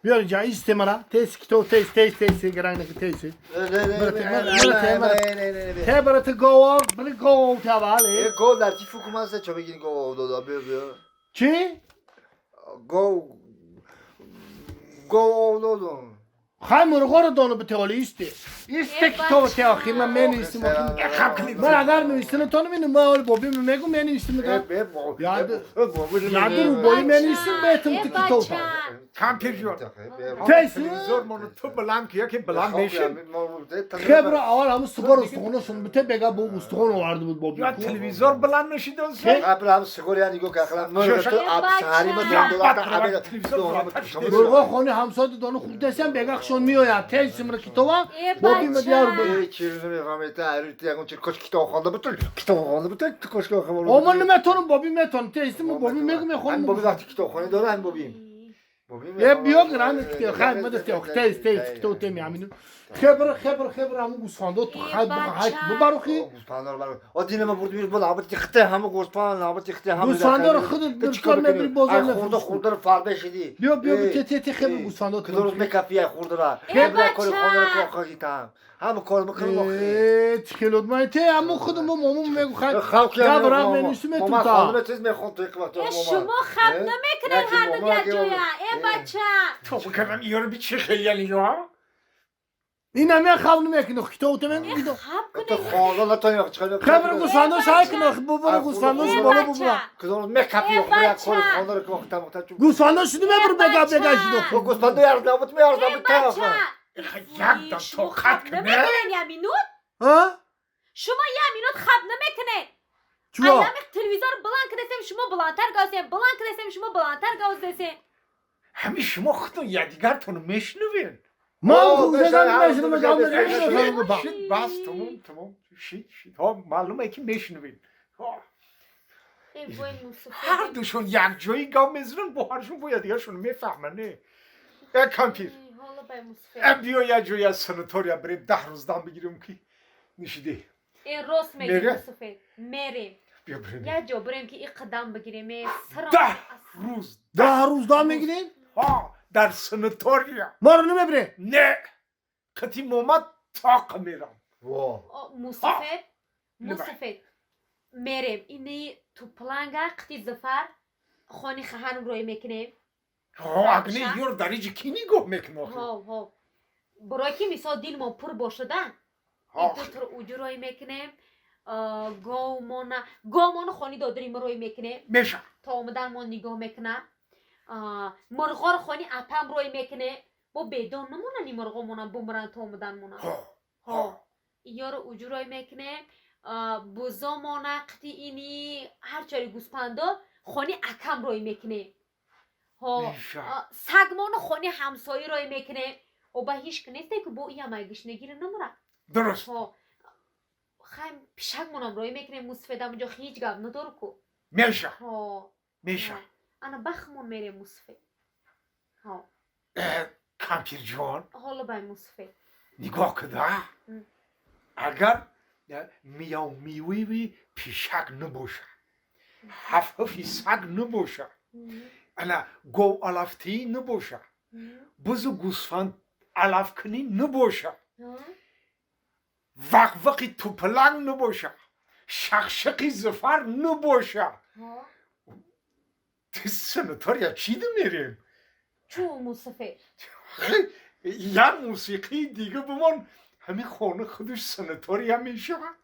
Биёр инҷа истемара. Тез китоб тез тез тез гранг тез. Те бара ту гов бри гов тавале. Гов дар чи фукум аст чо бигин гов дода биё биё. Чи? Гов гов додум. Хай мурғоро дону битеоли исте. Исте китоб те охи ман менависим охи. Ман агар нависинатон мебинам ман ҳоли боби мегӯм менависим яд рӯбоӣ менависим бетум ту китоб. Кампир ҷон. Тез. Телевизор моно ту баланд ки яке баланд мешин. Хебра аввал ҳамун сигор устухонашон бите бега бо устухон оварда буд боби. Я телевизор баланд нашидон. Қабл ҳам сигор я нигоҳ кахла мурғ ту аб саҳари ма дон аб мурғо хони ҳамсояи дону хуб десям бега хушон меояд. Тез симра китоба боби ма дияр бо. Чиз намефаҳмед та ягон чи кош китоб хонда буд китоб хонда буд кош китоб. О ман наметонам боби метонам. Тез симра боби мегӯ мехонам. Боби вақти китобхонӣ дора ҳам бобим. Е биё гран хай мада те тез тез китоб те меамину. Хебр хебр хебр ҳамун гӯсфандо ту хай хай бубарухи. Гӯсфандоро бар. О динама бурд мир бул абд тихте ҳама гӯсфанд абд тихте ҳама. Гӯсфандоро худат биркор мебри бозор не. Хурда хурда фарбе шиди. Биё биё те те те хебр гӯсфандо. Кудорус мекафи ай хурдара. Хебр кори хонара ко хагитам. Ҳама кор мекунам охи. Э тихелод ман те ҳамун худум момум мегу хай. Халқ я брат меништи метум ман та. хонда тез мехон то як вақт Э шумо хаб намекунед ҳар ду як ҷоя. Э бача. То бикардам иёро би чи хелияли ё? Ин ҳам як хаб намекунӣ китоб те мен Э хаб То кунед. хонда натонӣ чиқар. Хебр гӯсфандо шай кун бубара гӯсфандо боло бубара. Кудорус мекафи охи кори хонда ко хтам хтам. Гӯсфандо шуди мебр бега бега шуду. Гӯсфандо ярда бут меярда Э бут та. бача. Як дам тоқат кунед. Намекунед я минут? Ҳа? Шумо я минут хаб намекунед. Чуво? Айнами телевизор баланд кардесем шумо баландтар гавзем, баланд кардесем шумо баландтар гавздесем. Ҳамин шумо худтон якдигартонро мешнавед. Ман худам мешунавам гап намезанам. Шид бас тамом тамом шид шид. Ҳо маълуме ки мешнавед. Э вой мусафед. Ҳар душон якҷоӣ гап мезананд бо ҳаршон бо якдигаршон мефаҳманд. Не э кампир. Ҳоло бай мусафед. Э биё як ҷоя аз санатория бирем 10 рӯз дам бигирем ки нишидӣ. Э рост мегӣ Мере? мусафед. Мерем. Биё бирем. Як ҷо бирем ки и қадам бигирем. Э сарам. 10 рӯз. 10 рӯз дам мегирем? Ҳа дар санатория. Маро намебирем? Не. Қати момад тоқ мерам. Во. Мусафед. Мусафед. Мерем. Ини тупланга қити Зафар хони хаҳарм рӯй мекунем. Ҳо агни ёр дар иҷи ки нигоҳ мекунад охи? Ҳо ҳо. Барои ки мисол дилмон пур бошада. Ҳо. Ду уҷу рӯй мекунем. Говмона говмону хони додарим рӯй мекунем. Меша. То омаданмон нигоҳ мекунам. Мурғоро хони апам рӯй мекунем. Бо бедон намонани мурғомона бумранд то омаданмона. Ҳо. Ҳо. Иёро уҷу рӯй мекунем. Бузомона қити ини ҳарчари гӯспандо хони акам рӯй мекунем. Ҳо. Меша. Сагмону хони ҳамсоӣ рӯй мекунем. Оба ҳеч ки несте ки бо иямай гишнагиро намура. Дуруст. Ҳо. Хай пишакмонам рӯй мекунем мусафедам унҷо ҳеҷ гап надору ку. Меша. Ҳо. Меша. Ана бахмон мерем мусафед. Ҳо. Кампирҷон. Ҳоло бай мусафед. Нигоҳ куда. Агар мияв-мививи пишак набошад, ҳаф-ҳафи саг набошад, ана гов алафтӣ набошад, бузу гӯсфанд алафкунӣ набошад, вақвақи тупаланг набошад, шақшақи Зафар набошад, санатория чӣ мерем? Чӯ мусафед? Як мусиқии дига бимон ҳамин хона худаш санатория мешавад.